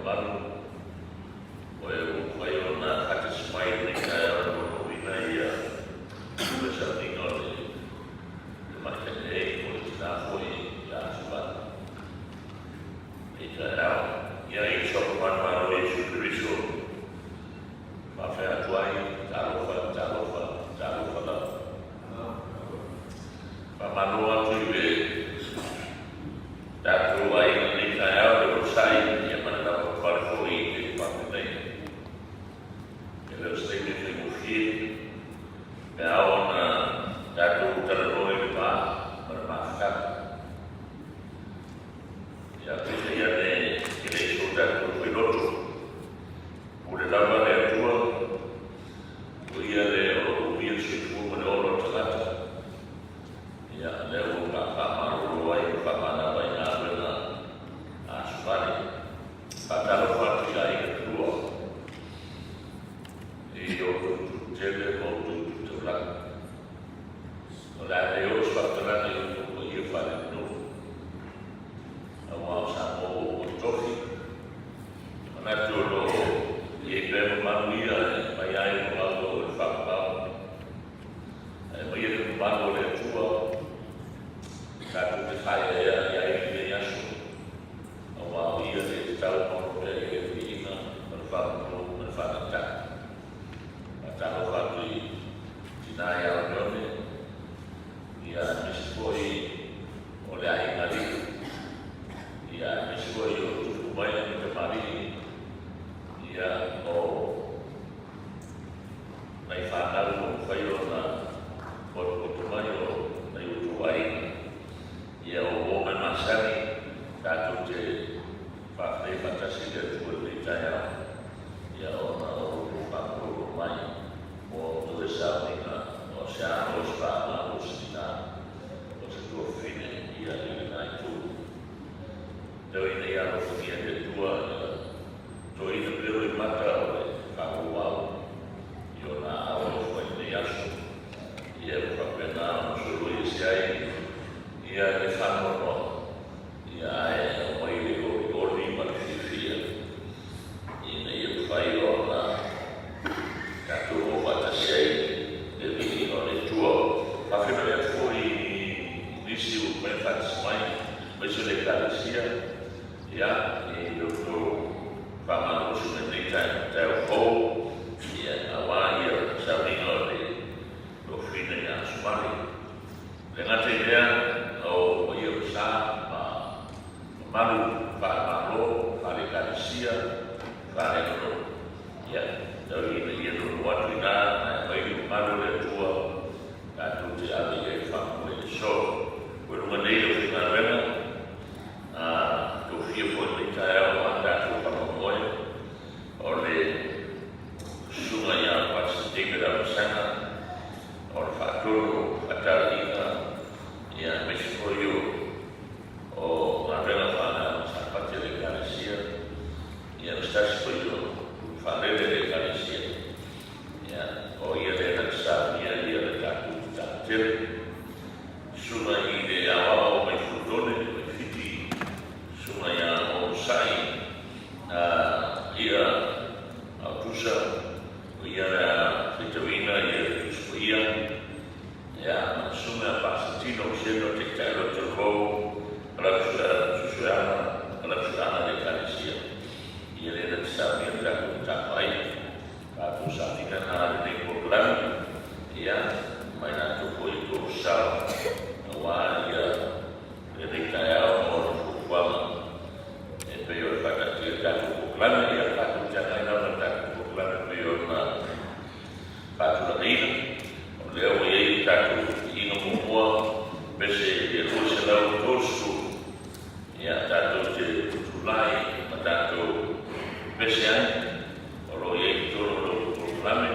mamalu o e ua mafai ona faatasi mai i lenei taeao e molimauina ia le sauniga o le tamaitai nei po o le tina foi ia Asuvale i taeao. Ia i le suafa manumalo o Iesu Keriso, e faafeai atu ai, talofa, talofa, talofa lava. Faamalo atu i le tatou aiga i lenei taeao i le onosai ia ma le lavapapale foi i le faapenei. E le o se taimi e faigofie pe a oo ona tatou talanoa i le va ma le mafutaga. Ia peitai ane e leai so tatou failoto, pule lava le Atua, o Ia le o lo o umia le soifua ma le ola o le tagata. Ia, lea ua faamalolo ai ma faamanava i galuega a Asuvale. Faatalofa atu i aiga tulua i outou tutele ma outou tu taulaga. O le a le oo se faamatalaga i outou paia faaleaganuu, aua o Samoa ua uma ona tofi. Manatu o lo o i ai pea mamalu ia e mai ai o maua o le faamamao. Ae aumaia le mamalu o le Atua tatou te faaeaea i ai i lenei aso, aua o Ia le tatau ma ono pea i ai le viiga ma le faamanu ma le faatautai. Faatalofa atu i tina ia Oneone, ia aemaise foi o le aiga alii, ia aemaise foi o tupu mai ma tamalii, ia o nai fanau ua mafai ona potopoto mai o nai outou aiga. Ia o uo mai masani tatou te faafetai faatasi i le Atua i lenei taeao, ia ona o lo outou faamalolo mai mo le sauniga o se alo, o se fanau, o se tina, o se tuafafine, ia i lena itu. Tau ina ia alofagia e le Atua ia toeaina pea loimata o le faaauau i ona aao alofa i lenei aso, ia ua faapena ona soloi ese ai ia le faanoanoa, ia ae aumai le olioli ma le fiafia ina ia mafai ona tatou o faatasi ai le viiga o le Atua. Faafeiloai atu foi i nisi ua mafai ona faatasi mai, aemaise o le Ekalesia, ia, i lo outou faamalolosi mai lenei taeao fou, ia, aua ia sauniga o le tofiga ia Asumale. E le gata i lea, o paia o sa ma mamalu faale-Malo, faale-Ekalesia, faale-atunuu, ia, tau ina ia nonofo atu i ina, ae aumai le mamalu o le Atua tatou te ave i ai le faamoemoe i le aso. Ua i luga nei le aufaigaluega, a tofia foi lenei taeao aua tatou faamoemoe, o le Susuga ia Pastor David Alamasaga, o le faatonu faatauliga, ia aemaise foi o o galuega faale-Sapati a le Ekalesia, ia o se tasi foi o faalele a le Ekalesia, ia o ia lea na te saunia ia le tatou tatalo tele. Susuga i le Aoao mai Fulutone mai Fiti, Susuga ia Onosai ia Autusa, o ia le a faitauina ia le Tusi Paia, ia ma le Susuga ia Pasatino Seno Taitai o le Talavou, Susueana, Alausueana le Ekalesia, ia lea na te saunia le tatou matafai. Tatou sauniga na lenei polokalame, ia, ma i latou foi e tolusao aua ia lenei taeao ma ona fuafuaga e pei o le faataatia le tatou polokalame. Ia, tatou te agai lava i le tatou polokalame e pei ona faatulagaina. O lea ua i ai le tatou viiga muamua, pese i le 230, ia, tatou te tutulai ma tatou pese ai. O lo o i ai i totonu o le polokalame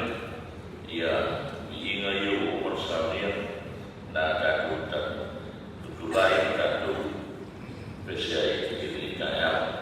ia viiga ia ua uma ona saunia na tatou tutulai ma tatou pese ai i lenei taeao.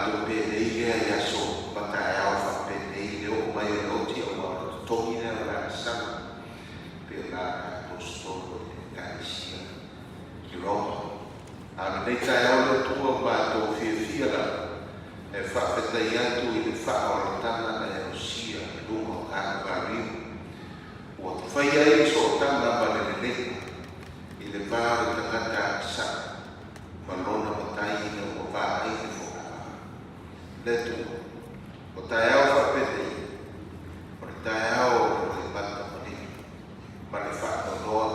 matou penei lea i aso ma taeao faapenei le oo mai o le oti aua o le totogi lea o le agasala e pei ona Aposetolo i le Ekalesia i Roma. A o lenei taeao le Atua ua matou fiafia lava e faafetai atu i le faaolataga na e osia i luga o Kalevariu ua faia ai le sootaga ma le leleiga i le va o le tagata agasala ma lona matai ina ua vaai le fogavaa. Le Atua, o taeao faapenei, o le taeao o le loimata maligi ma le faanoanoa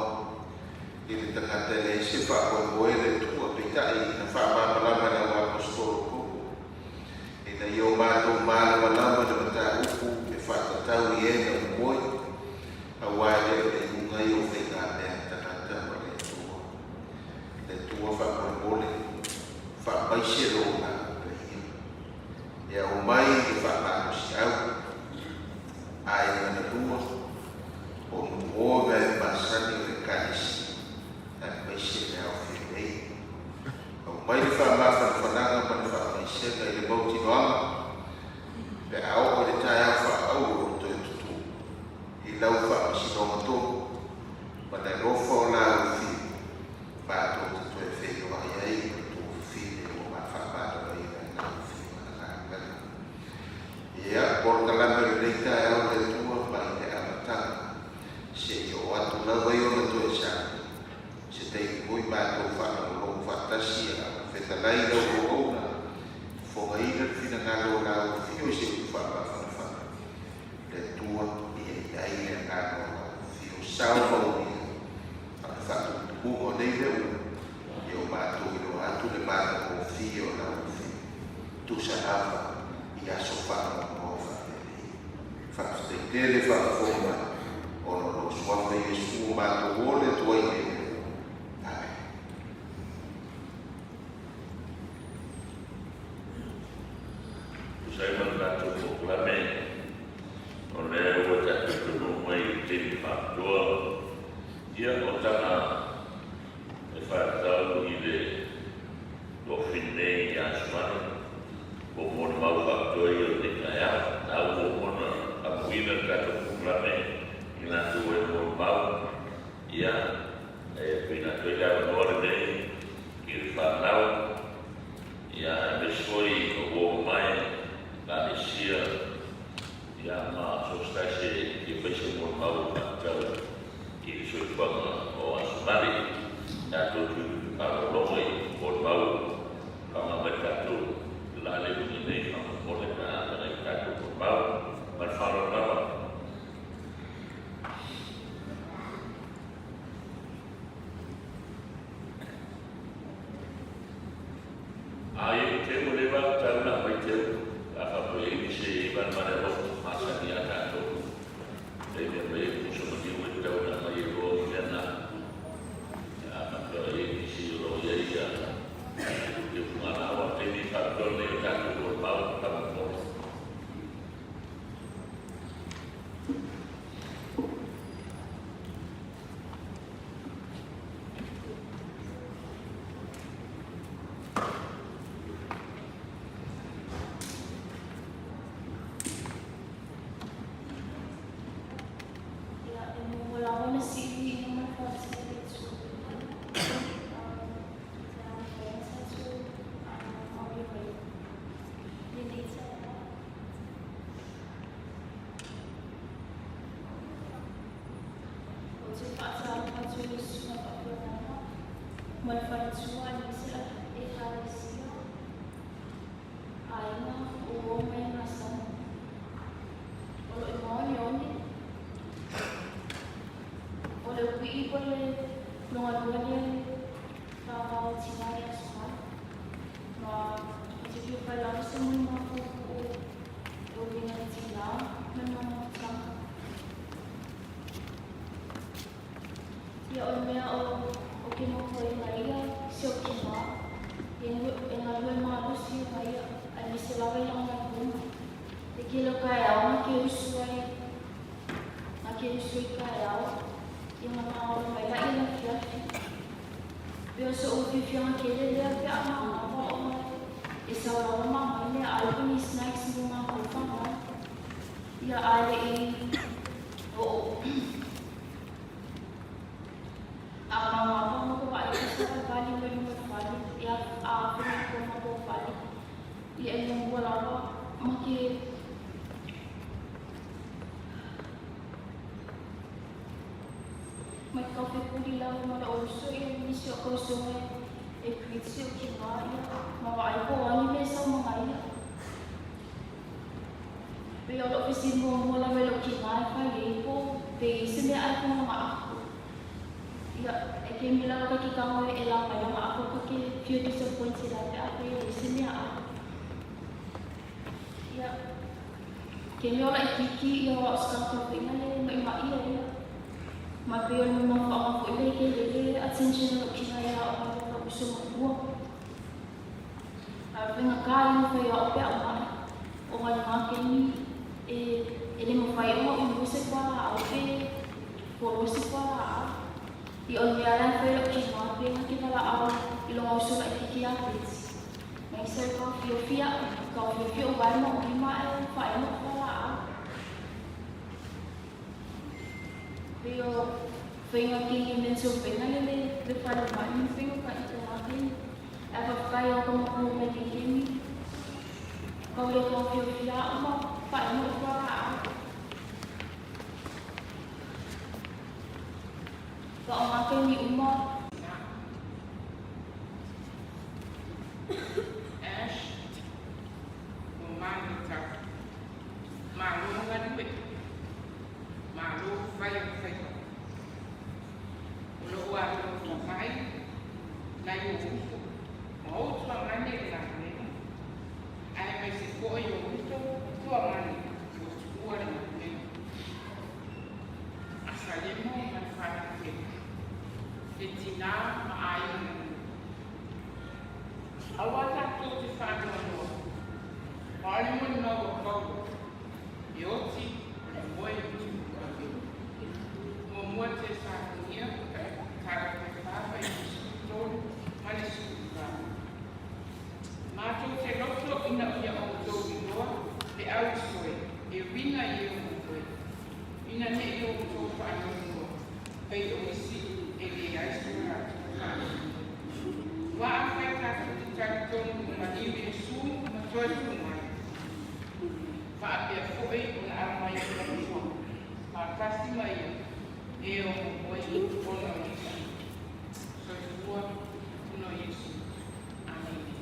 i le tagata e leai se faamoemoe le Atua, peitai na faamalamalama e lau Aposetolo Paulo ina ia o matou malamalama i le mataupu e faatatau i e na momoe, aua e le o le iuga ia o faigamea a tagata ma le Atua. Le Atua faamolemole, faamaise lou agaga paia. E aumai le faamalosiau, aiga na lua, o nuu o mea masani o le Ekalesia, aemaise le aofia nei. Aumai le faamafanafanaga ma le faamaisega i le mautinoaga, pe a oo i le taeao faaauro o le toe tutū, i lau faamasinoga tonu, ma le alofa o lau fiu, matou te toe feiloai ai ma le tuafafine ua ma faamaloloina i lau fiu ma le galuega. Ia, polokalame o lenei taeao le Atua mai le amataga, seia oo atu lava i ona toe sau, se taimi foi matou faalogologo faatasi a o fetalai i lau auauna, fofogaina le finagalo o lau afio i se upu faamafanafana. Le Atua ia i ai le agaga o lau afio sao ma uia, a o le faatumutumu o nei mea uma, ia o matou iloa atu le matagofie o lau afio, tusa lava i aso faanoanoa faapenei. Faafetai tele faafofoga mai, ona o lou suafa Iesu ua matou ole atu ai nei mea uma. Amene. Tusa ai ma le tatou polokalame, o lea ua tatou taunuu mai i le taimi faapitoa, ia o taga e faatatau i le toafine nei ia Asumani, po o molimau faapitoa ia o lenei taeao. Na ua uma ona amuina le tatou polokalame i latou e molimau, ia, e tuuina atu ai le avanoa lenei i le fanau, ia, aemaise foi o uo mamae, Ekalesia, ia, ma so o se tasi e fia fai se molimau e faatatau i le soifuaga o Asumani. Tatou faalogologo i molimau faaaoga mai le tatou la le luga nei faamolemole pe a feagai ma tatou molimau. Ma le faaaloalo lava. A i ai teu ua leva tau na aumai teu, pe a faapea e i ai nisi e i ai malemale alofa masani ia tatou. Taimi e aumai ai pusa maliu e tatau ona aumai ai loa ma mea na. A faapea e i ai nisi o lo o i ai ia teu fugalaau, a o le taimi faapitoa lenei o tatou molimau faamolemole. Ia, e muamua lava ona siiliina ma le faatino le itu lenei taeao. Ou te faatalofa atu i le susuga faafeagaiga ma le faletua aemaise Ekalesia, aiga o uo mai Gasani. O lo o i maoneone, o le ui'i po le logalua lea e vavao tina i Aso Gala. Ma ou te fia fai lava se molimau puupuu e uiga i tina ma le mamafotaga. Ia o le mea o ke nofo ai ma ia si ou tina, e galue malosi ma ia, aemaise lava i lana galuega. Le tele o taeao na ke usu ai, na ke usu ai taeao, ia na maolo mai la ia afiafi. Pei o soʻu fiafiaga tele lea pe a manava ona e sau lava ma aumai meaai. Ia ae le i oo. A maumau ka vaai i se vali mai luga o le fale, ia a fai ko matou fale. Ia e muamua lava ma ke mai kau fekuli lava ma lou uso ia nisi o kau usoga e preach o kila ia ma vaai po o a ni mea e sau ma ia. Pei o lou fesili muamua lava i lou kila e fai ai po pe i ai se mea ai kona ma aku. Ia, e kemi lava ka kikamo e la mai langa ako ka ke feel disappointed ai pe a fai e leai se mea ai. Ia, kemi o laʻikiki ia o au se tagata foʻi na le maʻimaʻi ai ia. Ma pei o le mafuaaga foʻi lea i kele le attention o lou kina ia au ma lou uso matua. A faigata ia ona fai ao pe a ou maʻi. O ngai ngā kemi e e le mafai ona ou inu se fualaau pe follow se fualaau. I o le mea lea fai lou kina pe nga ke valaau i loga uso laʻikiki ia Betsy. Mai sa i kaofiofia kaofiofia ou vae ma ou lima ae faaimu ou fualaau. Pei o faiga kenge mental faiga le le le fale maʻi ma faiga ka ita ngā kemi. Ae faafetai au ka makua mai ke kemi. Kau le kaofiofia aʻu ma faaimu ou fualaau. Ka o ngā kemi uma. Ash, ua manitau. Malo galue. Malo fai o le faiva. O lou alofa mai nai ou uso ma ou tuagane i le galuega, aemaise foi o uso ma tuagane ua tuua le galuega. Asalemo ma le fanau tele, le tinā ma aiga na lua. Aua tatou te faanoanoa, a o le molimau a Paulo, e oti o le moe o Tupuave. Muamua Tesalonia tala fa fuaiupu 13 ma le 18. Matou te loto ina ia outou iloa le ausoe e uiga i e o moe, ina ne i outou faanoanoa pei o isi e leai so latou faanoanoa. Ua afai tatou te talitonu ua maliu Iesu ma toe tu mai, faapea foi ona aumai e le Atua faatasi ma ia e o moe ona o Iesu. Soifua ona o Iesu. Amene.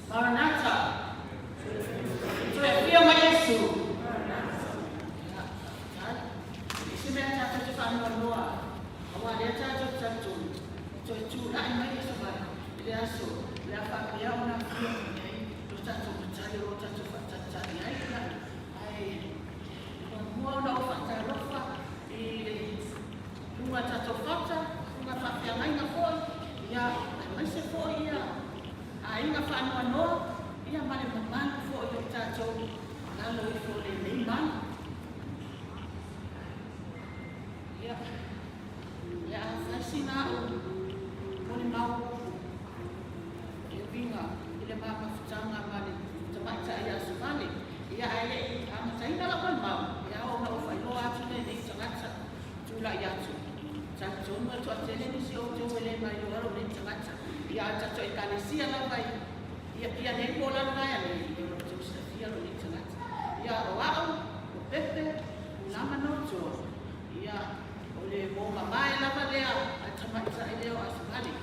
Maranatha. Toe afio mai Iesu. I se mea tatou te faanoanoa auā lea tatou te talitonu e toe tulai mai Aso Vale i le aso o le a faapea ona afio mai ai lo tatou Matai o lo tatou faatalitali ai ia. Ae muamua ona ou faatalofa i le luga tatou fata, luga faafeagaiga foi, ia aemaise foi ia aiga faanoanoa, ia ma le mamalu foi o tatou lalo ifo o lenei malu. Ia, le a fai sina au molimau e uiga i le ma mafutaga ma le tamaitai Aso Vale. Ia, ae le i amataina lau molimau, e ao ona ou faailoa atu lenei tagata tulai atu. Talitonu e toatele nisi o outou e le mailoa lou nei tagata. Ia, a tatou Ekalesia lava i ia pia nei po o Lalovaea nei, ia ua outou silafia lou nei tagata. Ia, o au, o Pepe, o Lamanotoa, ia, o le uo mamae lava lea a le tamaitai lea o Asomali.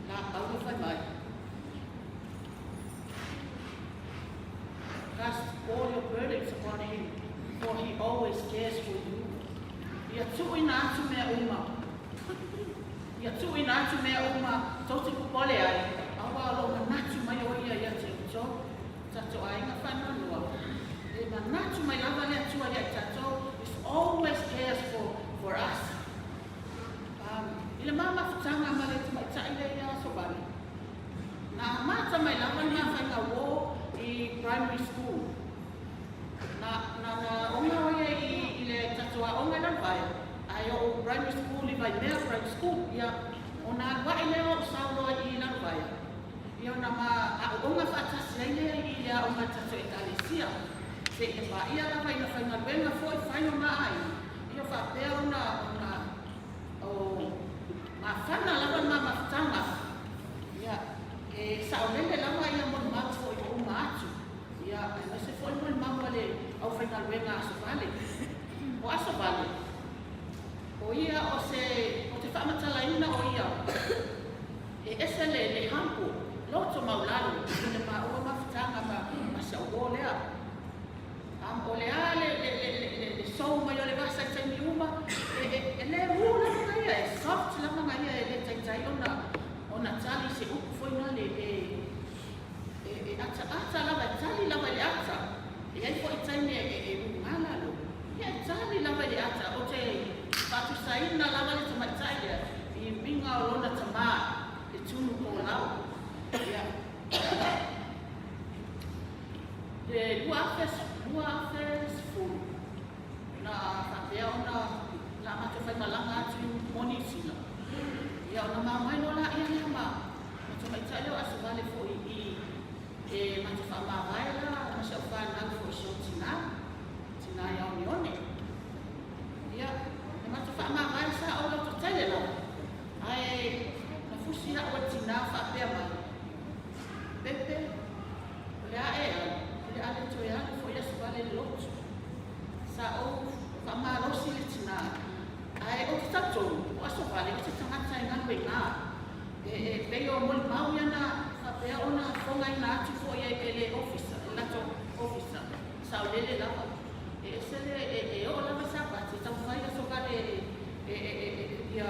La Paulo fai mai. Cast all your burdens upon him, for he always cares for you. Ia tuuina atu mea uma. Ia tuuina atu mea uma tou te popole ai, auā o lo o manatu mai o ia ia te outou, tatou aiga faanoanoa. E manatu. Manatu mai lava le Atua ia i tatou is always cares for us. I le ma mafutaga ma le tamaitai lea ia Asovale, na amata mai lava le mafaiga uō i primary school. Na na na oga o ia i le tatou aoga i Lalovaea, ae oo primary school i Vaimea Primary School, ia, ona alu ae lea o ou sao loa i Lalovaea, ia ona ma aooga faatasi ai lea i le aoga a le tatou Ekalesia, seia paia lava ina faigaluega foi fai o ma aiga, ia faapea ona ona o mafana lava le ma mafutaga, ia, e saolele lava ia molimau foi o uma atu. Ia, aemaise foi molimau a le aufaigaluega Asovale. O Asovale, o ia o se, o te faamatalaina o ia e ese le, le humble, loto maulalo i le maua mafutaga ma, ma si au uo lea. O le a le, le, le, le, le, le sou mai o le vasa i taimi uma, e, e, e le ū lava nga ia, e soft lava nga ia e le taitai ona, ona tali se upu foi nale e, E ataata lava, e tali lava i le ata. E i ai foi taimi e ū lalo. Ia, e tali lava i le ata. O te faatusaina lava le tamaitai lea i uiga o lona tamā, le tunu kōlau. Ia, le 2010, na faapea ona na matou faimalaga atu i mo Niu Sila. Ia, ona maumai loa laia lea ma Ma tamaitai lea o Asovale foi i e matou faamavae la ma si au fanau foi si ou tina, tina i Aoneone. Ia, na matou faamavae sa ou lototele lava, ae na fusi a'u e le tina faapea mai, Pepe, o le a e alu, o le a le toe alu foi i Asovale i le lotu. Sa ou faamalosi i le tina, ae ou te talitonu o Asovale o se tagata e galuega. E pei o molimau ia na faapea ona fogaina atu foi e le ofisa, le latou ofisa, saolele lava. E ese le, e oo lava i Sapati, e taumafai aso vale e, ia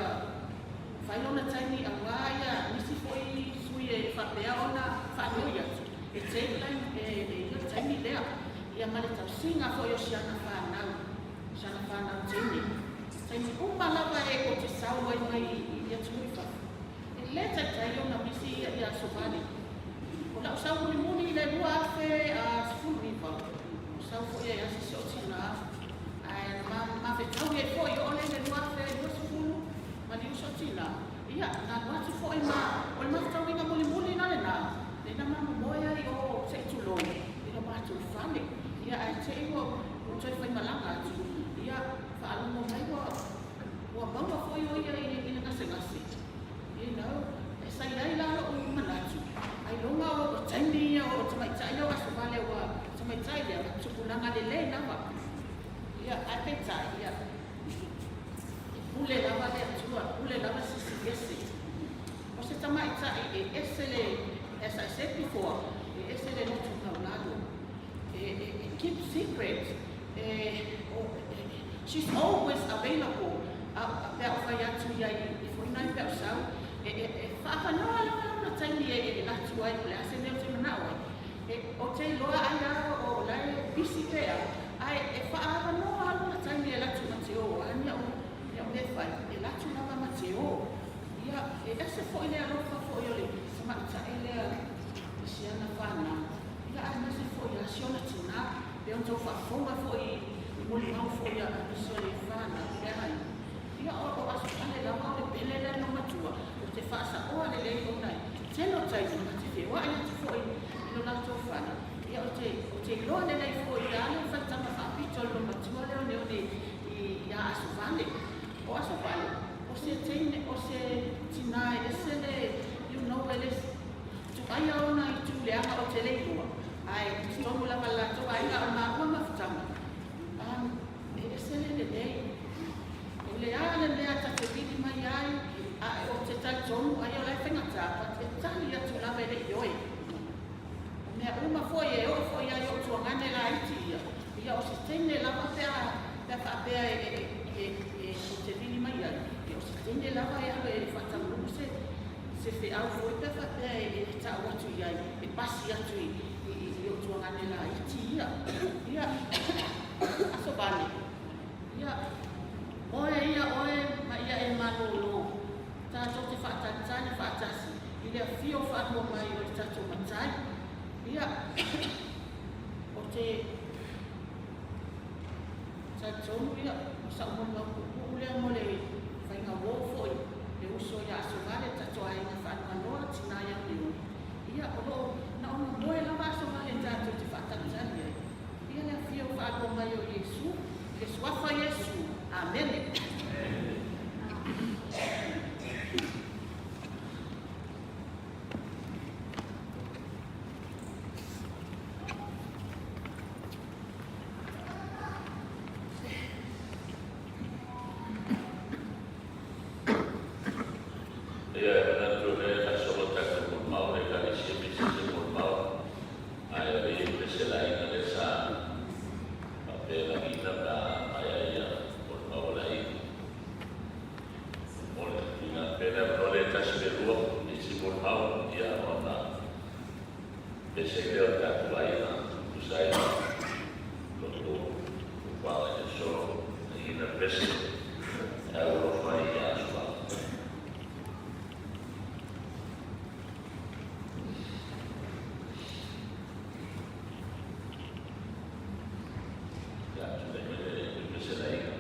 fai lona taimi auā ia nisi foi sui e faapea ona faanoi atu, e take line e ia le taimi lea, ia ma le tausiga foi o si ana fanau, si ana fanau teine. Taimi uma lava e o te sau ai mai i atunuu i fafo, e le taitai ona misi ia i aso vale. O la'u sau mulimuli i le 2019, o sau foi ai asi si o tinā, ae na mafetaui ai foi o ole i le 2020 ma liu si o tinā. Ia, na alu atu foi ma o le mafetauiga mulimuli na lenā, lea na ma momoe ai o se'i tulou i lo matou fale. Ia, ae te i ua toe faimalaga atu, ia, faalogo mai ua ua maua foi o ia i le gasegase, you know, e sa i ai la lo'u manatu, ailoga o taimi ia o tamaitai lea o aso vale ua tamaitai lea ma tupulaga lelei lava. Ia, ae peitai, ia, e pule lava le Atua, pule lava sisi ese. O se tamaitai e ese le, as I said before, e ese le loto maulalo. E keep secret, she's always available pe a o fai atu ia i foina ai pe a o sau, e faavanoa lava lona taimi e latu ai po o le a se mea ou te manao ai. O te iloa ai a o la e busy pea, ae e faaavanoa lona taimi e latu ma te o a nia'u mea e fai, e latu lava ma te o. Ia, e ese foi le alofa foi o le tamaitai lea i si ana fanau. Ia aemaise foi ia si ona tinā, pe ona tau faafofoga foi i molimau foi a nisi o le fanau i le aiga. Ia o aso fale lava o le pele lea no matua, o te faasaoa lelei ona e tele o taimi ma te feoai atu foi i lo latou fale. Ia o te, o te iloa lelei foi ia le faitaga faapito o le matua lea oneone i ia aso fale. O aso fale, o se teine, o se tinā e ese le, you know, e le, Tuaia ona i tu leaga o te le iloa, ae i totonu lava le latou aiga o maua mafutaga, e ese le lelei. O le a le mea ta te vili mai ai, ae o te talitonu ai o la e faigata, but e tali atu lava e le i oe. O mea uma foi e oo foi ai ou tuagane laiti ia, ia o se teine lava pe a pe a faapea e e e e o te vili mai ai, ia o se teine lava e alu e faataunuu se se feau foi pe a faapea e ta'u atu i ai, e pasi atu i ou tuagane. Tuagane laiti ia. Ia, aso vale. Ia, oe ia oe ma ia e malōlō. Tatou te faatalitali faatasi i le afio faalua mai o le tatou Matai. Ia, ou te talitonu ia, o sa'u molimau puupuu lea mo le faiga uō foi le uso ia Asovale le tatou aiga faanoanoa tinā ia Leone. Ia, o lo o na ona moe lava Asovale tatou te faatalitali ai ia le afio faalua mai o Iesu, i le Suafa o Iesu. Amene. Ia, e manatu o lea e faasolo tatou molimau, le Ekalesia ma isi se molimau, ae o lea e i ai peselaina lea sa faapea e lagiina pe a maea ia molimau a le aiga. Mo le tuuina atu pea le avanoa lea e tasi le lua i isi molimau, ia ona pese ai lea o le tatou aiga e tusa ai ma lo outou fuafuaga i le aso lagiina le pese e aualofa ai ia Suafa. Ia, tulai mai le feselaiga.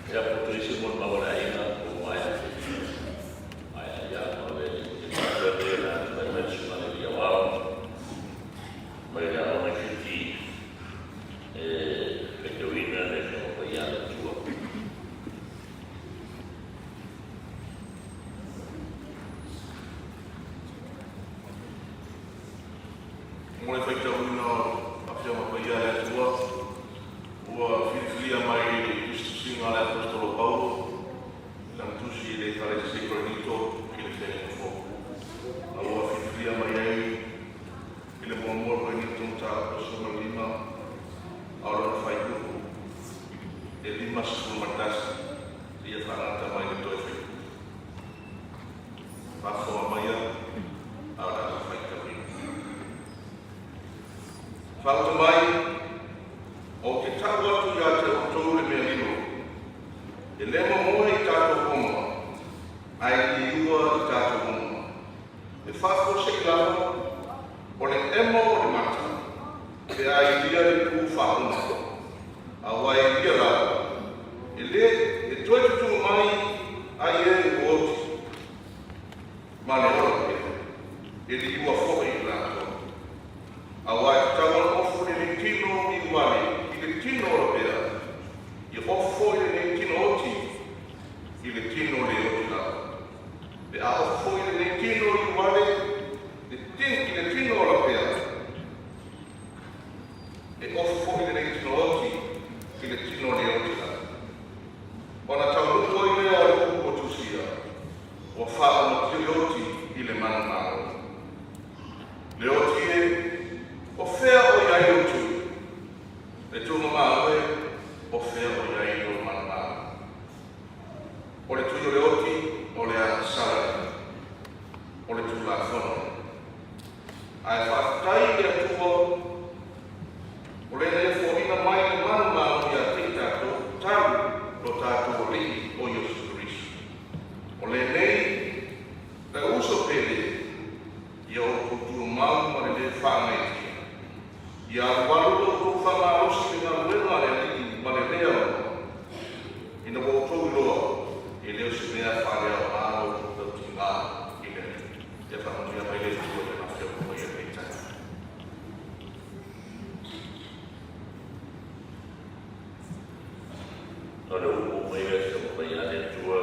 Ia, po o toe isi molimau a le aiga, po ua maea. Maea, ia, o le faapea lea o le a tulai mai le Susuga i le Alii Aoao mai le Aoga i Fiti e faitauina le Afioga Paia a le Atua. Mo le faitauina o Afioga Paia a le Atua, ua filifilia mai i le tusitusiga a le Aposetolo Paulo i lana tusi i le Ekalesia i Korinito i le Feagaiga Fou. A ua filifilia mai ai i le muamua Korinito mataupu 15, a o lona faaiupu e 51 seia faagata mai le toe faaiupu. Faafofoga maia a o le a faitauina. Faaoto mai, ou te tau atu ia te outou le mea lilo, e le momoe i tatou uma, ae liua i tatou uma. E faafuasei lava, o le emo o le mata, pe a ilia le pu faauma, aua e ilia lava, e le e toe tutū mai ai e ua oti, ma le ola pea, e liua foi i latou. Aua e tatau ona ofu lenei tino i uale i le tino ola pea, ia ofu foi lenei tino oti i le tino le oti lava. Pe a ofu foi lenei tino i uale i le tino ola pea, e ofu foi lenei tino oti i le tino le oti lava. Ona taunuu ai lea o le upu ua tusia, ua faaomatia le oti i le manumalo. Le oti e, o fea o i ai lou tui? Le tuugamalo e, o fea o i ai lou manumalo? O le tui o le oti, o le agasala lea, o le Tulafono lea. Ae faafetai i le Atua, o lena ia foaiina mai le manumalo ia te i tatou, talu lo tatou Alii o Iesu Keriso. O lenei, le uso pele, ia outou tumau ma le lē faagaeetia. Ia alualu lo outou faamalosi i le galuega a le Alii ma le lē aunoa, ina ua outou iloa, e le o se mea faaleaoga lo outou tautiga i le Alii. Ia faamanuia mai le Atua i Lana Afioga Paia i lenei taeao. O le upu mai le Afioga Paia a le Atua.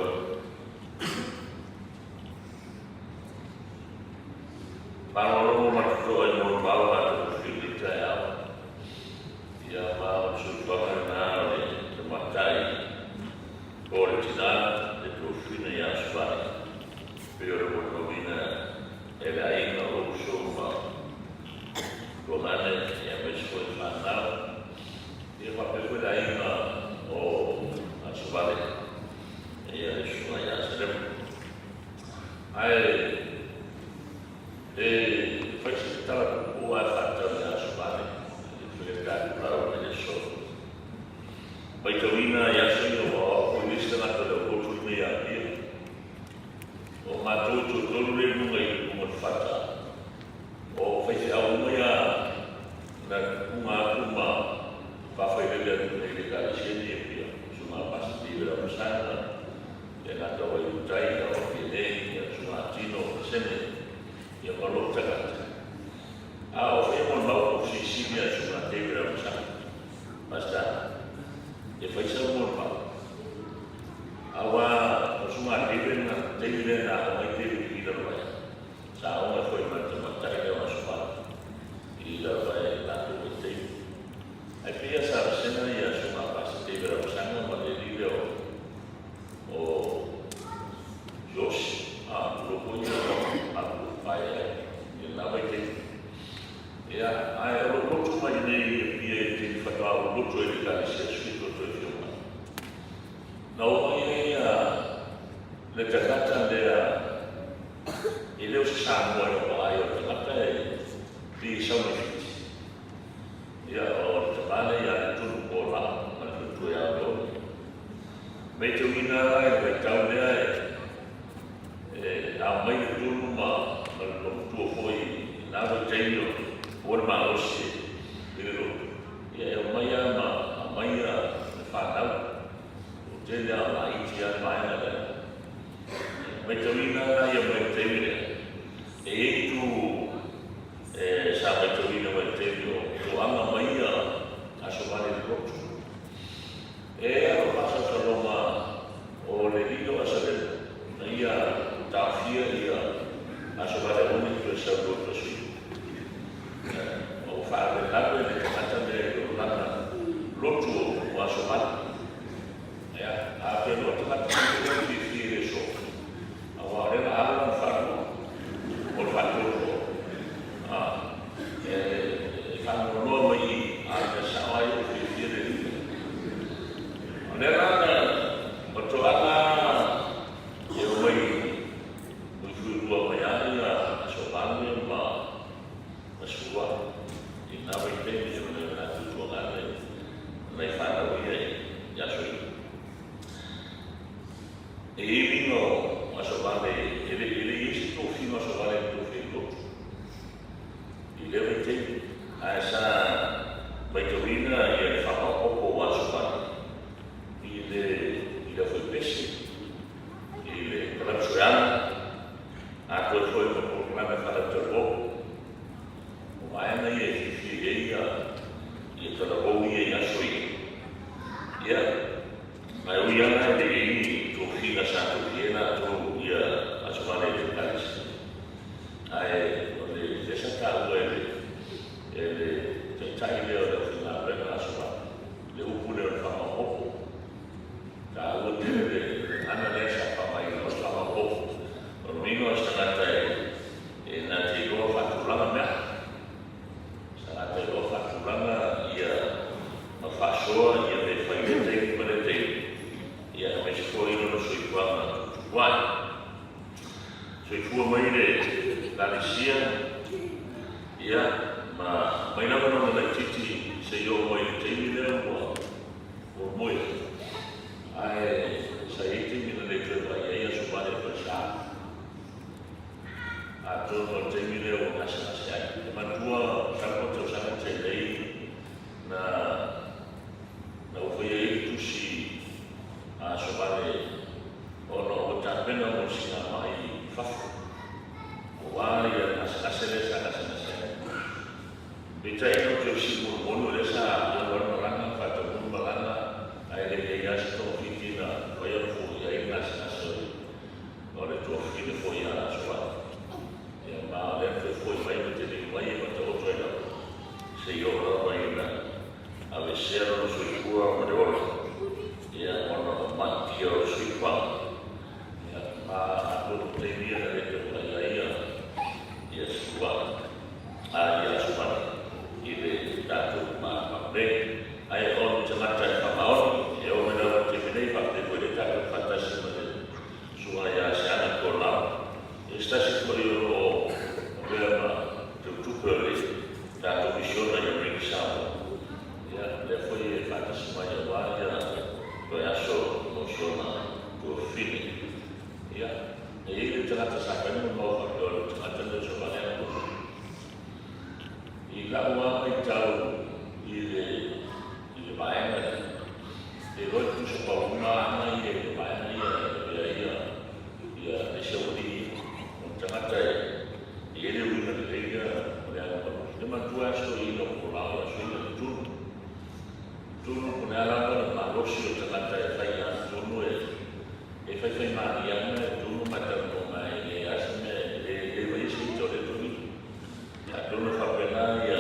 Faalogologo ma totoa i molimau a tatou sui i lenei taeao. Ia ma o le soifuaga lena o le tamaitai po o le tina le tofina ia Asuvai pei o le molimauina e le aiga o uso ma tuagane ia aemaise foi le fanau ia faapea foi le aiga o Asuvale ia le susuga ia Salemu. Ae e fai se tala puupuu lava e faatatau i le Aso Vale, e fai le tatou lauga i le aso. Matauina i aso ia ua o au foi le isi tagata o le aulotu lenei ia Apia. O matou e toatolu lea i luga i luga o le fata, o faifeau uma ia na tupuga atu ma faafailele atu nei i le Ekalesia nei i Apia, Susuga Pastor David Amasana, le gata o Waiutai, o Apia nei, Susuga Tino Pasene, ia ma lou tagata. A o fea molimau ua fesilisili a Susuga David Amasana, Pastor, e fai sau molimau. Aua o Susuga David na taimi lea na aoga ai David i Lalovaea. Sa aoga foi ma le tamaitai lea o Asofala i Lalovaea i latou vaitaimi. Ae pei lava sa vasega ia Susuga Pastor David Amasana ma le alii lea o Josh, a, tulou foi ia matou pae ai i lena vaitaimi. Ia, ae o lou loto mai nei i Apia i le taimi faatoa ou loto ai i le Ekalesia Sui Toto e afio mai. Na oo mai ai ia le tagata lea e le o se Samoa i lou vaai, o le tagata e pei e sau mai Fiti. Ia, o le tama lea ia Letulu po o Laa ma le faletua ia Leone. Matauina i le vaitau lea e ao mai Letulu ma le loomatua foi i lena vaitaimi o le malosi i le lotu. Ia, e omai lava ma aumai le fanau. O tele lava matauina la ia mai le taimi lea, e i ai itu e sa matauina mai le taimi o toaga mai ia Aso Vale i le lotu. E alo faasausaloga o le lii o Asalelu na ia taofia ia Aso Vale aua ne i toe sau i lotu Aso Iu. Ma ua faalavelave le tagata lea i o lana lotu o Aso Vale. Ia, a pe loa tagata mai lea e fiafia i le aso, aua o lea o le a alo lana faalua, o le faatolu. A, e, e faanoanoa mai i, a o le mea sao lava ia ua fiafia le alii. O lea la na, o toaga e omai ui fuilua mai lava ia Aso Vale ma, ma Sua i lena vaitaimi o le latou tuagana i nai fanau ia i aso ia. E i ai uiga o Aso Vale, e le, e le i ai se tofiga o Aso Vale i le tofi ai lotu i lea vaitaimi, ae sa maitauina ia le faamaopoopo o Aso Vale i le, i le aufaipese, i le kalapu soeaga, atoa ai foi ma polokalame faalautalavou. O vaega ia e fiafia i ai ia talavou ia i aso ia. Ia, ae ui lava e le i ai ni tofiga sa tofia ai latou ia Aso Vale i le Ekalesia, ae o le lea sa taua e le e le taitai lea o le aufaigaluega Aso Vale, le upu lea o le faamaopoopo. Taua tele le gagana lea sa faaaogaina o le faamaopoopo. O le uiga o se tagata e E na te iloa faatulaga mea. Sa na te iloa faatulaga ia ma faasoa ia mea fai i lea taimi ma lea taimi, ia aemaise foi lona soifuaga tutupu ae. Soifua mai le Ekalesia, ia, ma mai lava lona laitiiti seia oo mai i le taimi lea ua ua moe. Ae sa i ai taimi na le toe vaai ai Aso Vale i Falesa. Atonu o le taimi lea ua gasegase ai. E manatua masalo po o tausaga na tea nei na na ou faia ai le tusi a Aso Vale ona ua tapena mo le sigamai i fafo aua ia le gasegase lea sa gasegase ai. Peitai na ou toe fesili molimoli o lea sa alu ai le malaga, faataunuu le malaga ae le i i ai lava se togafiti na mafai ona foia ai le gasegase o le O le tuafafine foi a Asoai. Ia, ma o lea na toe foi mai ma te liu mai e mataoto ai lava, seia oo lava ina aveesea lona soifua ma le ola, ia, ona o maʻi o le soifuaga. Ia, ma atonu o taimi ia na le toe vaaia ai ia, ia Sua, a ia Asoai i le tatou malumalu nei. Ae o ni tagata e faamaoni, e oo mai lava i le taimi nei, faafetai foi lea tatou te faatasi ma le Susuga ia Seana Kolau, ia se tasi foi o lo o avea ma teutupe o le tatou misiona i Amerika Samoa, ia lea foi e faatasi mai aua ia toe aso mo si ona tuafafine. Ia, e i ai le tagata sa fai le mau faapea o le tagata lea o Savaleana Kolau. I lau lava matau i le i le vaega lea, e iloa e tutusa pauma ana ia i le vaega ia e avea ai ia ia isi aualii ia. O le tagata e i ai le uiga lelei lea o le alualu. E manatua lava si toeaina o Folau ia Suiga le Tunu. Tunu po o le a lava le malosi o le tagata e fai ia Tunu e e faifai malie ana e Tunu ma e talanoa mai e leai lava se mea e le le vaia se ita o lea toeaina. Atonu e faapena ia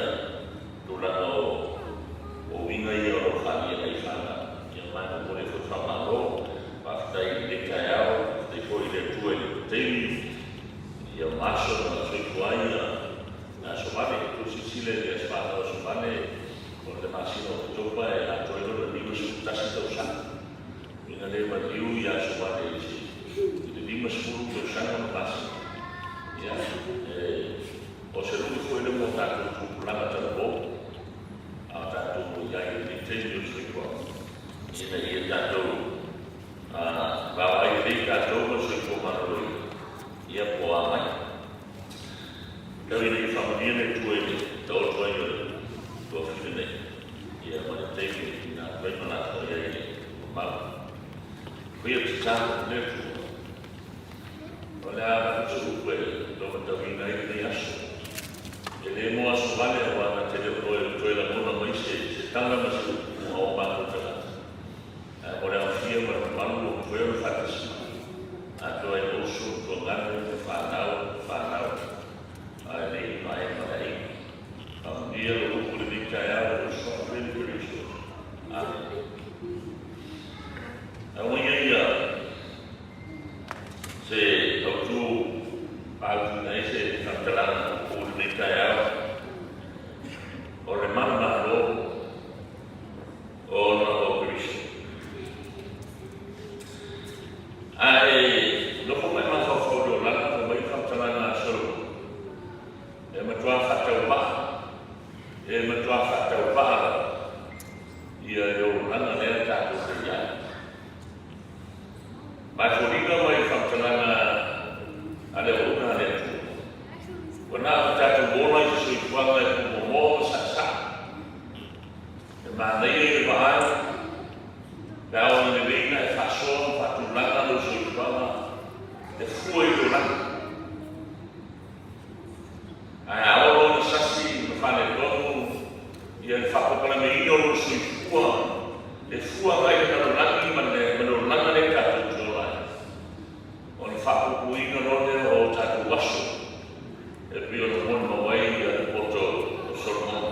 tulaga o uiga ia o lo o faaalia ai fanau. Ia ma e momoli ai foi le faamalo, faafetai i lenei taeao, faafetai foi i le Atua i le taimi ia ma aso na soifua ai ia Aso Vale. Tou silasila i le aso fanau Aso Vale o le masina o Oketopa e atoa ai lona 51 tausaga. Ina le maliu ia Aso Vale i le 50 tausaga ma masina. Ia, e, o se lui foi lea mo tatou tupulaga talavou, a o tatou i ai i lenei taimi o le soifuaga, ina ia tatou vaavaai lelei tatou ma le soifua maloloina, ia po o a mai. Tau ina ia faamanuia le Atua i le taoto ai o le tuafafine nei, ia ma le taimi e tuuina atu ai ma lafo i ai le mamao. Koia tatalo i le Atua. tala ma se upu a o matou tagata, ae mo le aofia ma le mamalu ua mafai ona faatasi mai, atoa ai le uso, le tuagane, le fanau, le fanau, a e le i vaea ma le aiga. Faamanuia lou upu i lenei taeao i le uso a Fred Keriso. Amene. Aumaia ia se autu faautuina ai se faamatalaga puupuu i lenei taeao o le manumalo ona o Keriso. Ae nofo mai mafaufau i le olaga fai mai le faamatalaga a Solomona, e matua faatauvaa, e matua faatauvaa lava ia le olaga lea tatou te i ai. Ma e foliga mai le faamatalaga a le auauna a le Atua, ua na o tatou ola i se soifuaga e pūmomoa ma saasaa, e manaia i le vaai, pe a ona lelei na e faasoa ma faatulaga lou soifuaga e fua i le olaga. Ae a oo loa ina sasi ma faaletonu ia le faapolokalameina o lou soifua e fua agai i le lalolagi ma le olaga lea tatou te ola ai, ona faapuupuuina loa lea o tatou aso e pei ona molimau ai le poto o Solomona.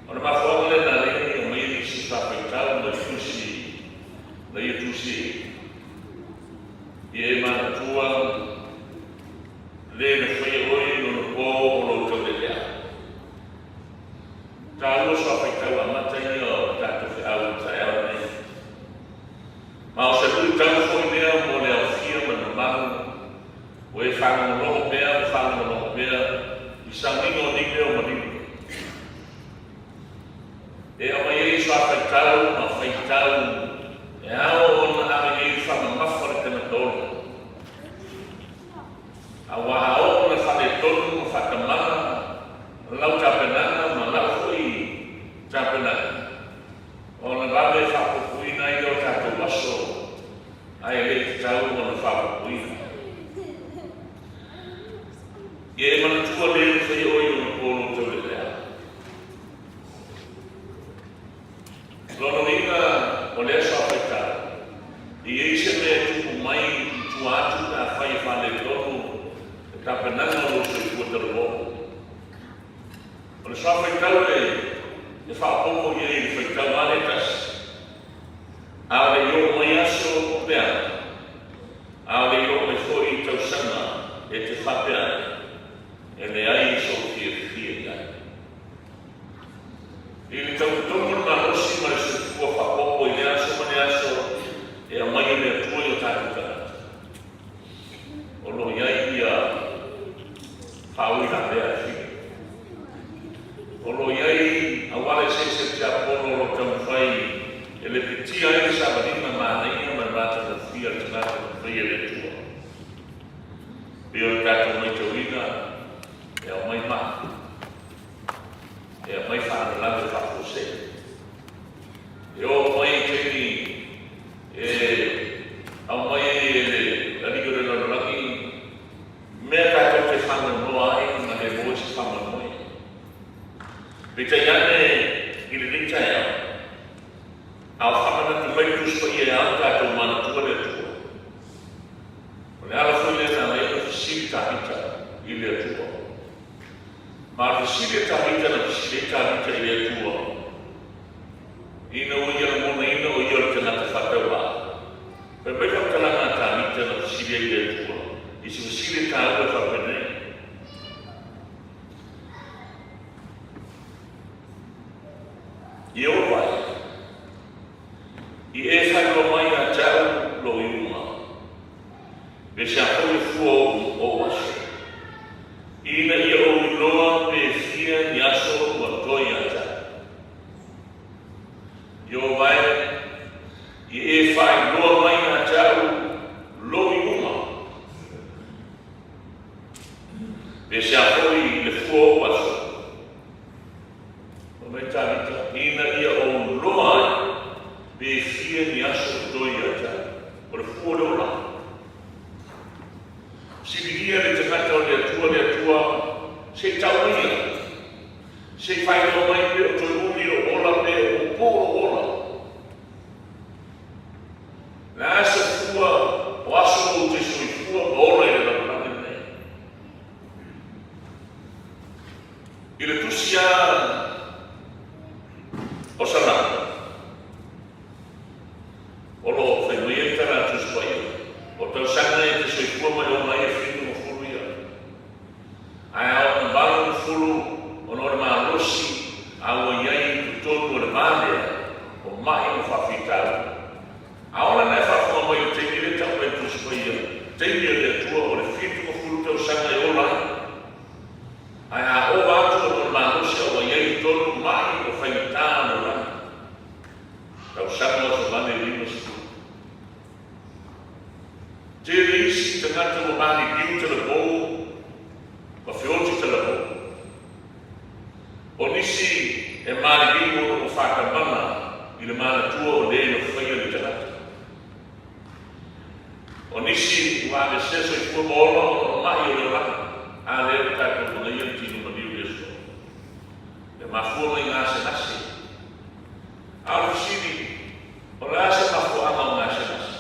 O le mafuaaga lea na ala ai ona ia aumaia nisi faafaitau mai tusi na ia tusi ia e manatua le na faia oe i lona po o lou taulelea. Taua soafaitau amata ia o le tatou feau i le taeao lenei. Ma o se luitau foi lea mo le aofia ma le mamalu ua e faalogologo pea ma faalogologo pea i sauniga o nei mea o maliu. E aumai ai soafaitau ma faitau e ao ona ave i ai le faamamafa le tagata ola. Aua a oo ona faaletonu ma faatamala lau tapenaga ma lau foi tapenaga, ona vave faapuupuuina ai lea o tatou aso, ae le tatau ona faapuupuuina. Ia e manatua le na faia oe i ona po lou taulelea. Lona uiga o lea soafaitau, e i ai se mea e tupu mai i tua atu pe afai e faaletonu le tapenaga o lou soifua talavou. O le soafaitau e faaopoopo i ai i le faitau lava lea e tasi, a o le i oo mai aso o peaga, a o le i oo mai foi tausaga e te faapea ai, e leai sou fiafia i ai. I le tautotomu le malosi ma le soifua faaopoopo i lea aso ma lea aso e aumai e le Atua i o tatou tagata. O lo o i ai ia faauilavea e fili. O lo o i ai auala eseese o tiapono o lo o taumafai e lepetia ai le savaliga manaia ma le matagofie a le tagata na faia e le Atua. Pei o le tatou maitauina e aumai maa. E aumai faalavelave faafuasei. E oo mai i taimi e aumai ai e le Alii o le lalolagi mea tatou te faanoanoa ai ma le maua se faamoemoe. Peitai ane i lenei taeao, a o faamanatu mai le Tusi Paia e ao tatou manatua le Atua. O le ala foi lea na ala ai ona fesili Tavita i le Atua. Ma fesili e Tavita na fesili ai Tavita i le Atua, ina ua ia lagonaina o ia o le tagata faatauvaa. Fai mai faamatalaga a Tavita na fesili ai i le Atua, i se fesili e taua e faapenei. Ieova e, i e faailoa mai ia te au lou iuga, me se a foi le fua o ou aso, ina ia ou iloa pe fia ni aso ua toa ia te au. Ieova e, i e faailoa mai ia te au lou iuga, me se a foi le fua o ou aso, Fai mai Tavita, ina ia ou loa ai, pe fia ni aso o toe ia te au. O le fua o le ola. Sililia le tagata o le Atua le Atua, se i tau mai ia. Se i faailoa mai pe o toe umi lava o Salamo, o lo o fai mai ai le tala a Tusi Paia, o tausaga e te soifua mai ona ai e 70 ia. Ae a oo ina 80 ona o le malosi a ua i ai i totonu o le va lea o ma'i ma faafitauli. A ola na e faafofoga mai i le taimi lea e tau mai e le Tusi Paia, taimi a le Atua o le 70 tausaga e ola ai. Ae a ova atu ona o le malosi a ua i ai i totonu ma'i o faigata o le olaga. Tausaga o Savane 50. Tele isi tagata ua maliliu talavou ma feoti talavou. O nisi e maliliu ona ua faatamala i le manatua o le na faia le tagata. O nisi ua aveesea soifua ma ola ona o ma'i o le olaga, a lea ua tatou manaia le tino maliu i le aso. E mafua mai gasegase. A o le fesili, o le a se mafuaaga o gasegase?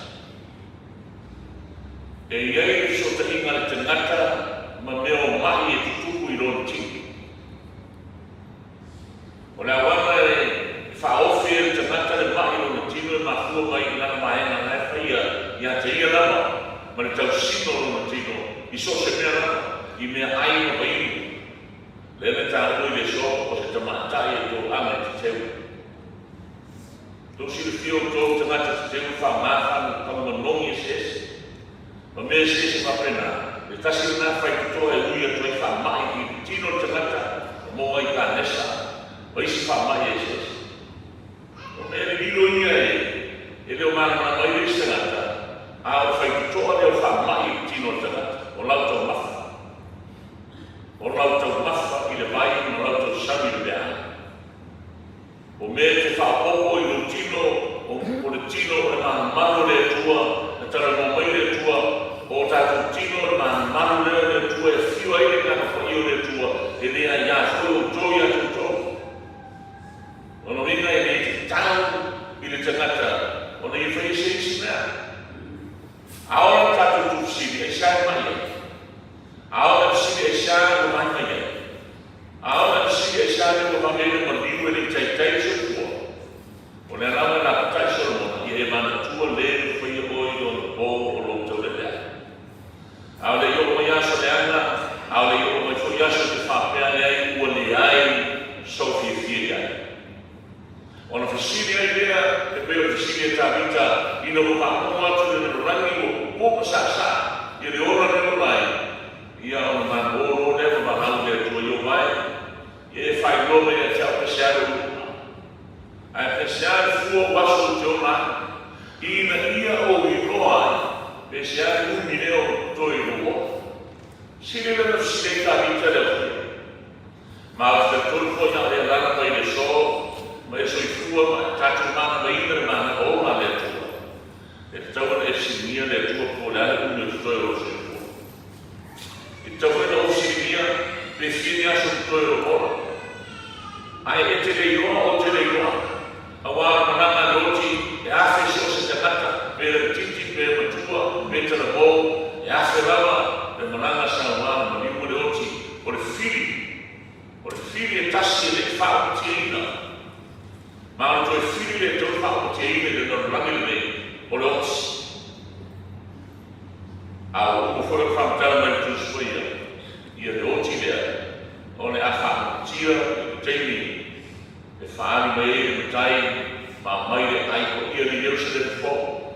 E i ai le fesootaiga a le tagata ma mea o ma'i e tutupu i lona tino. O le auala e faaofi ai le tagata le ma'i i lona tino e mafua mai i lana vaega la e faia ia te ia lava ma le tausina o lona tino i so o se mea lava, i mea ai ma vainu. Lea na taua i le aso o se tamaitai e toaga e teteu. Tou silafia outou tagata teteu e faaaoga faamanogi eseese ma mea eseese faapena, le tasi lena faitotoa e ui atu ai faamai i le tino o le tagata ma maua ai kanesa ma isi faamai eseese. O mea lililo ia e le o malamalama ai le isi tagata, a o le faitotoa lea o faamai i le tino o le tagata, o lau taumafa. O lau taumafa i le vai ma lau tausami i le meaai. O mea e te faaopoopo i lou tino, o le tino o le manumanu o le Atua, na talanoa mai le Atua, o o tatou tino o le manumanu lea o le Atua e afio ai le Agaga Paia o le Atua, e le aia foi outou ia te outou. Lona uiga e le tatau i le tagata ona ia faia se isi mea. A ola le tatou tuufesili, aisea e mai ai? A ola le fesili, aisea ua mai mai ai? A ola le fesili, aisea lea ua vave ai le maliu e le i taitai le soifua? O lea lava e lapatai Solomona, ia e manatua le na faia oe i ona po o lou taulealea. A o le i oo mai aso leaga, a o le i oo mai foi aso e te faapea ane ai ua leai sou fiafia i ai. Ona fesili ai lea, e pei o le fesili a Tavita, ina ua faamomo atu le lalolagi ua pupuu ma saasaa ia le ola lea ola ai, ia ona malolo lea ma valaau i le Atua, Ieova e, ia e faailoa mai ia te au pe sea lou iuga, ae pe sea le fua o aso ou te ola ai, ina ia ou iloa ai pe sea le umi lea o totoe i lou ola. Sili lea ona fesili ai Tavita le Atua. Ma o se talitonu foi na o le alala mai le aso ma e soifua ma e tatou manavaina le mana ola a le Atua. E tatau ona e fesiligia le Atua po o le a le umi o totoe o lou soifua. E tatau foi ona ou fesiligia pe fia ni aso totoe o lou ola. Ae e te le iloa ou te le iloa, auā o le malaga a le oti e afe so o se tagata, pe laitiiti, pe matua, pe talavou, e afe lava le malaga sa auā le maliu ma le oti. O le fili, o le fili e tasi e le i faaopatiaina, ma o le toe fili lea e tatau ona faaopatiaina i le lalolagi lenei, o le oti. A ua uma foi ona faamatala mai le Tusi Paia ia le oti lea, o le a faaopatia i le taimi e faaali mai ai le matai ma aumai le ai paia le Ierusalema fou,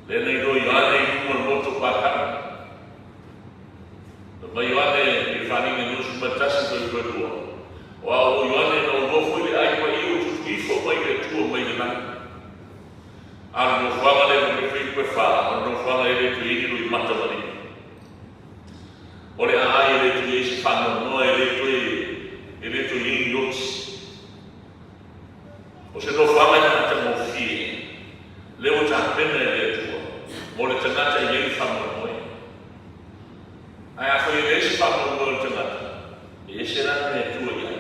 lea na iloa Ioane i luma o le motu o Patamo. Fai mai Ioane i le faaaliga 21 toe toe lua, O au o Ioane na ou nofo i le ai paia ua tutu ifo mai le Atua mai le lagi. A o le nofoaga lea fai mai fai koe fa, o le nofoaga e le toe i ai ni loimata ma lima. O le aai e le toe i ai se faanoanoa, e le toe, e le toe i ai ni oti. O se nofoaga e matagofie, lea ua tapena e le Atua mo le tagata e i ai le faamoemoe. Ae afai e leai se faamoemoe o le tagata, e ese la le mea e tua i ai.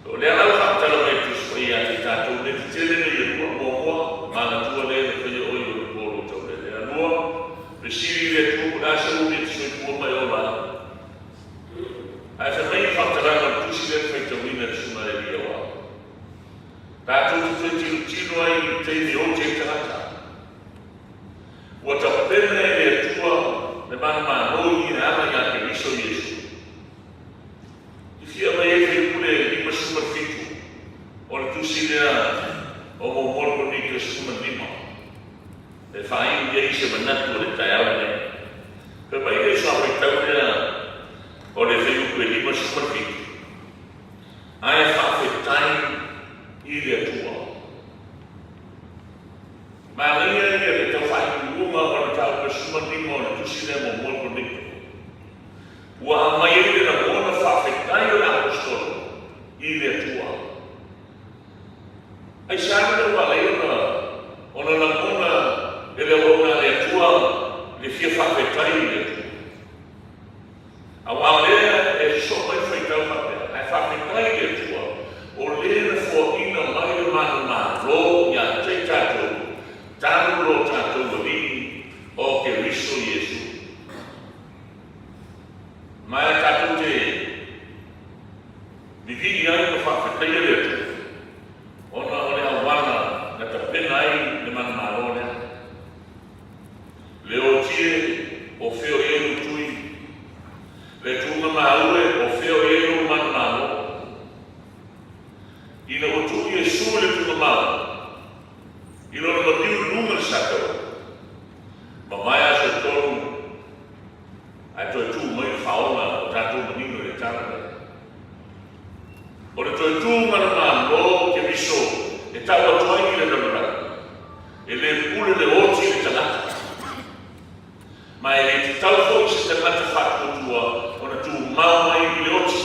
O lea la ua faamatala mai e le Tusi Paia ia te i tatou mea tetele nei e lua, muamua, manatua le na faia oe i ona po o lou taulelea. Lua, fesili i le Atua po o le a se umi e te soifua ma e ola ai. Ae fai mai le faamatalaga o le Tusi Tatou te toe tilotilo ai i le taimi e oti ai tagata. Ua tapena e le Atua le manumalo i e ala iā Keriso Iesu. I fia aumai ai Faipule 57 o le tusi lea o Muamua le Korinito 15 e faaiu i ai se manatu o le taeao lenei. Fai mai le suafaitau lea o le Fuaiupu e 57, Ae faafetai i le Atua. Manaia ia le tau faaiuiuga o le mataupu e 15 o le tusi lea Muamua le Korinito. Ua aumai ai le lagona faafetai o le Aposetolo i le Atua. Aisea le mea ua ala ai ona lagona e le auauna a le Atua le fia faafetai i le Atua? Aua o lea e sosoo mai le faitau faapea, Ae faafetai i le Atua, o lea na foaina mai le manumalo ia te i tatou, talu lo tatou Alii o Keriso Iesu. Ma e tatou te vivii ai ma faafetaia le Atua, ona o le auala na tapena ai le manumalo lea. Le otie o fea o i ai lou tui, le tuuga maue o fea o i ai lou manumalo. Ina ua tuu Iesu i le tuuga maue, i lona maliu i luga le sataua, mavae aso e tolu ae toe tuu mai le faaola o tatou manino i le tala lea. O le toe tu manumalo o Keriso e tau atu ai i le lalolagi, e le pule le oti i le tagata, ma e le tatau foi i se tagata faatuatua ona tumau mai i le oti.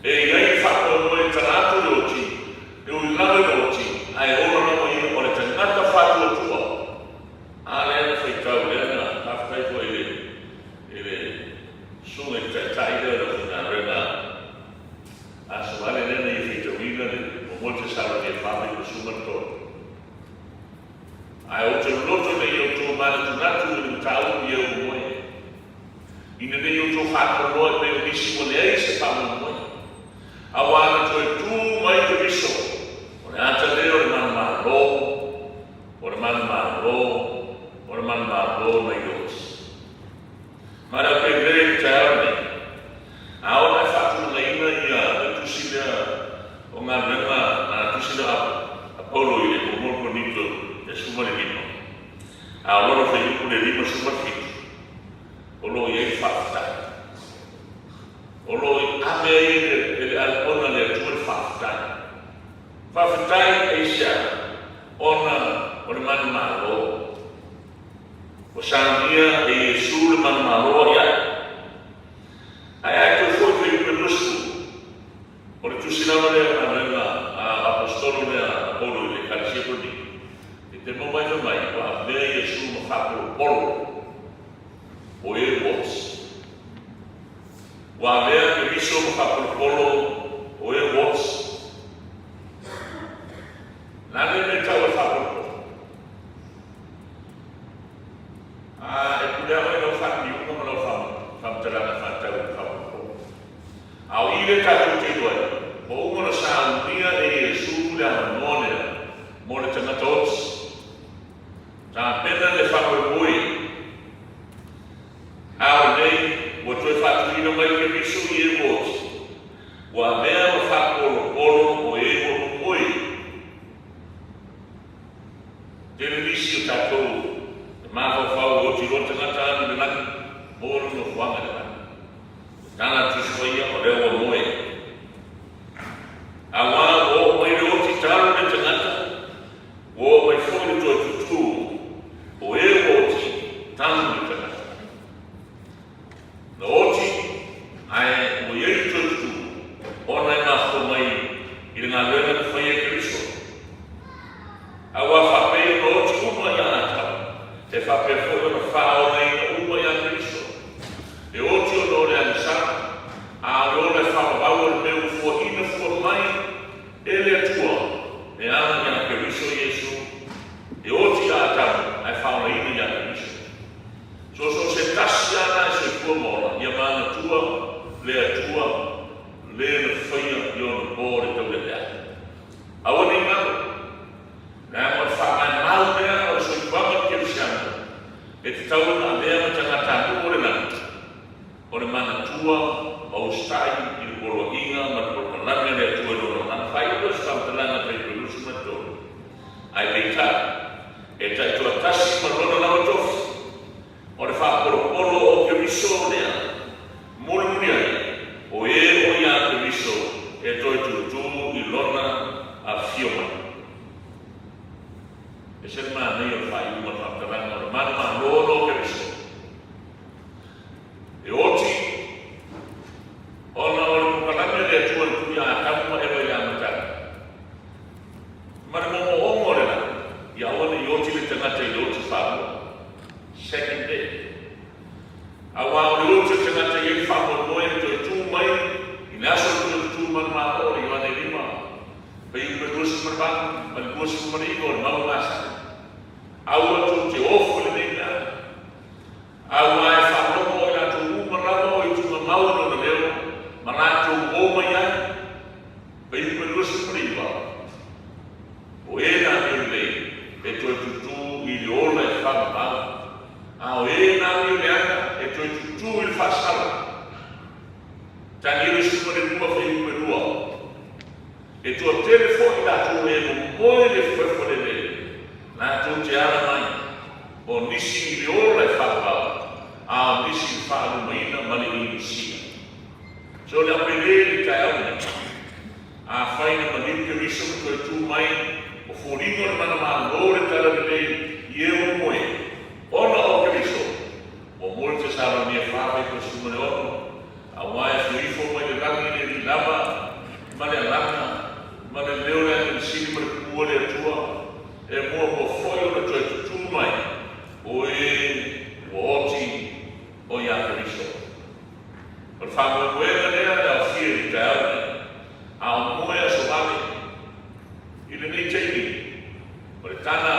E i ai le faamoemoe e tala atu le oti, e ui lava i le oti, ae ola lava ia o le tagata faatuatua. A lea na faitau, lea na faafetai foi i le i le susuga i le taitai lea o le aufaigaluega a Soale lea na ia faitauina le Muamua Tesalonia 4:13. Ae ou te loto ina ia outou manatunatu i le mataupu i e ua moe, ina ne i outou faanoanoa e pei o nisi ua leai se faamoemoe, aua na toe tu mai Keriso, o le ata lea o le manumalo, o le manumalo, o le manumalo nai Oti. Ma le aupeulei i le taeao lenei, a ona e faatulagaina ia le tusi lea o galuega a tusi lea a Paulo i le Muamua Korinito e 15, a o lona fuaiupu le 57, o lo o i ai le faafetai. O lo o ave ai e le auauna a le Atua le faafetai. Faafetai aisea? Ona o le manumalo. Ua saunia e Iesu le manumalo ia. Ae a toe foi fuaiupu e 20, o le tusi lava lea o galuega a Aposetolo lea a Paulo i le Ekalesia Korinito, e te maua ai fai mai, ua avea Iesu ma faapolopolo o e ua oti. Ua avea Keriso ma faapolopolo o e ua oti. Na le mea tau e faapolopolo. A e pule lava i lau faaniuga ma lau faamatalaga faatatau i le faaopoopo. A o i lea tatou te iloa ai, ua uma ona saunia e Iesu le avanoa lea mo le tagata oti. Tapena le faamoemoe. A o lenei, ua toe faatuina mai Keriso i e ua oti. Ua avea ma faapolopolo o e ua momoe. Tele nisi o tatou e mafaufau e oti loa tagata alu i le lagi, maua lona nofoaga i le lagi. O tala a Tusi Paia, o lea ua moe. Aua ua oo mai le oti talu le tagata, ua oo mai foi le toe tutū o e ua oti talu le tagata. Na oti, ae ua i ai le toe tutū, ona e mafua mai i le galuega na faia e Keriso. Aua faapei ona oti uma ia Atamu, e faapea foi ona faaolaina uma ia Keriso. E oti ona o le agasala, a o le ola e faavavau o le mea ua fuaina fua mai e le Atua e ala ia Keriso Iesu, e oti ia Atamu ae faaolaina ia Keriso. So so se tasi lava na e soifua ma ola, ia manatua le Atua le na faia i ona po le taulealea. Ma usitai i le poloaiga ma le polokalame a le Atua i Lona Agaga faaiu lea o se faamatalaga 23. Ae peitai, e taitoatasi ma lona lava tofi, o le faapolopolo o Keriso lea, mulimuli ai, o e o iā Keriso e toe tūtū i lona afifio mai. E ese le manaia o le faaiuga o le faamatalaga o le manumalo o Keriso. E oti ona o le polokalame a le Atua i le tuu iā Atamu ma Eva i le amataga, ma le moomooga o le lagi, ia aua ne i oti le tagata i le oti faalua, second death. Aua o le oti o le tagata e i ai le faamoemoe e toe tu mai i le aso o le toe tutū manumalo o le Ioane 5, fuaiupu e 28 ma le 29 o le mau masani. Aua tou te ofo i lenei mea. Aua e faalogo o i latou uma lava o i tugamau i lona leo, ma latou o mai ai. Fuaiupu e 29, O e na amio lelei, e toe tutū i le ola e faamamau, a o e na amio leaga, e toe tutū i le faasala. Tanielo 12 fuaiupu e 2, E toatele foi i latou e momoe le efoefo lelei, latou te ala mai, o nisi i le ola e faavavau, a o nisi i le faalumaina ma le inusia. So o le aupele i le taeao lenei, afai na maliu Keriso ma toe tu mai, o foliga o le mana malo o le tala lelei i e momoe, ona o Keriso, momoe le Tesalonia 4:16, Aua e afio ifo mai le lagi le alii lava, ma le alaga, ma le leo le Aganisili ma le pupuu a le Atua, e muamua foi ona toe tutū mai o e ua oti o iā Keriso. O le faamoemoega lea le aofia i le taeao lenei, a o moe aso vale i lenei taimi, o le tala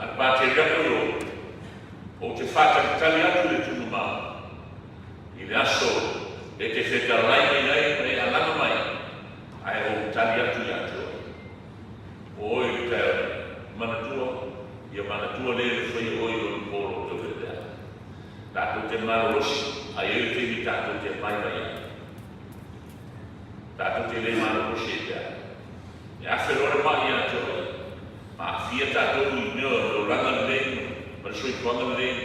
a le Pateriako Iobo, Ou te faatalitali atu i le tuumamao. I le aso e te fetalai mai ai ma e alaga mai, ae ou tali atu ia te oe. O oe i le taeao nei, manatua, ia manatua le le faia oe i lou po o lou taulealea. Tatou te malolosi, a i ai le taimi tatou te mai mai ai. Tatou te le malolosi e te ai. E afe loa le mai ia te oe, ma aafia tatou i mea o le olaga lenei ma le soifuaga lenei,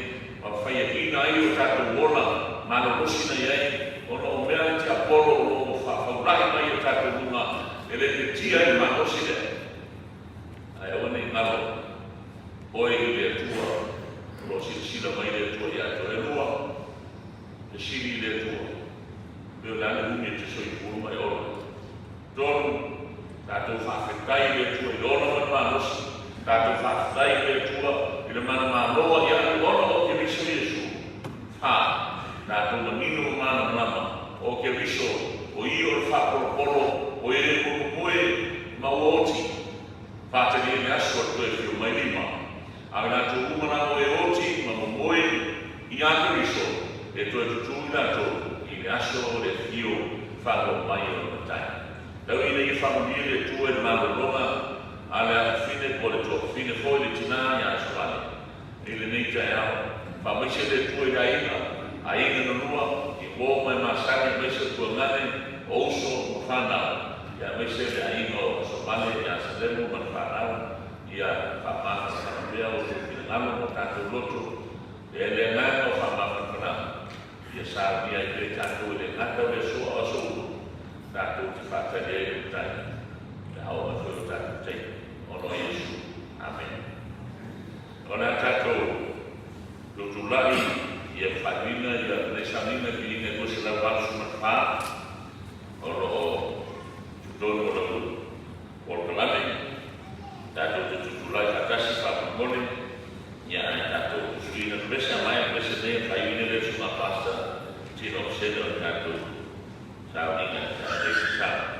ma faiaina ai o tatou ola malolosi na i ai, ona o mea le tiapolo o lo o faafaulai mai i o tatou luga e le metia ai le malosi lea. Ae aua ne i galo oe i le Atua, o lo o silasila mai le Atua ia te oe. Lua, fesili i le Atua, pei o le a le umi e te soifua ma e ola? Tolu, tatou faafetai i le Atua i le ola ma le malosi. Tatou faafetai i le Atua i le manamalo a ia alu ona o Keriso Iesu. Fa, tatou manino ma malamalama o Keriso o ia o le faapolopolo o e moemoe ma ua oti. Faatalie le aso a le toe afio mai lima, a o i latou uma lava o e oti ma momoe iā Keriso e toe tutū i latou i le aso o le afio faaloa mai o le Matai. Tau ina ia faamanuia le Atua i le malologa a le afafine po o le tuafafine foi le tinā iā Asovale i lenei taeao. Faamaise le Atua i le aiga, aiga na lua, i uo ma e masani aemaise o tuagane, o uso ma fanau, ia aemaise le aiga o Asovale iā Salemu ma le fanau, ia faamafanafana pea outou finagalo ma o tatou loto, e le agaga o faamafanafanaga, ia saunia ai pea tatou e le gata o le aso a o aso uma, tatou te faatali ai le Matai, le a oo mai foi lo tatou taimi, ona o Iesu. Amene. O le a tatou tutulai ia faaiuina ia lenei sauniga i viiga e 284 o lo o totonu o lau polokalame. Tatou te tutulai faatasi faamolemole ia ae tatou suiina le vese a maea le vese nei ona faaiuina lea o le susuga Pastor Tino Sene o le tatou sauniga i lenei taeao.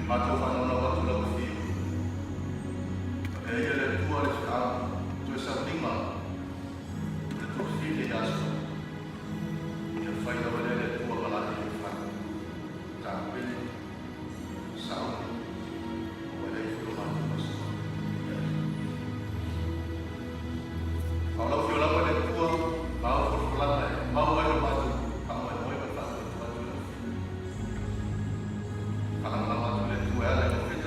Matou faanaunau atu lau Afio. Faapea ia le Atua le feau toe sauniga o le tofi i le aso. Ia fai lava lea e le Atua ma laei e fai. Tapena, sauni, ua leai foi lo matou aso. A o lau Afio lava le Atua ma au folafolaga e mau ai lo matou faamoemoe ma le faatuatua atu i lau Afio. Faalagolago atu le Atua e ala i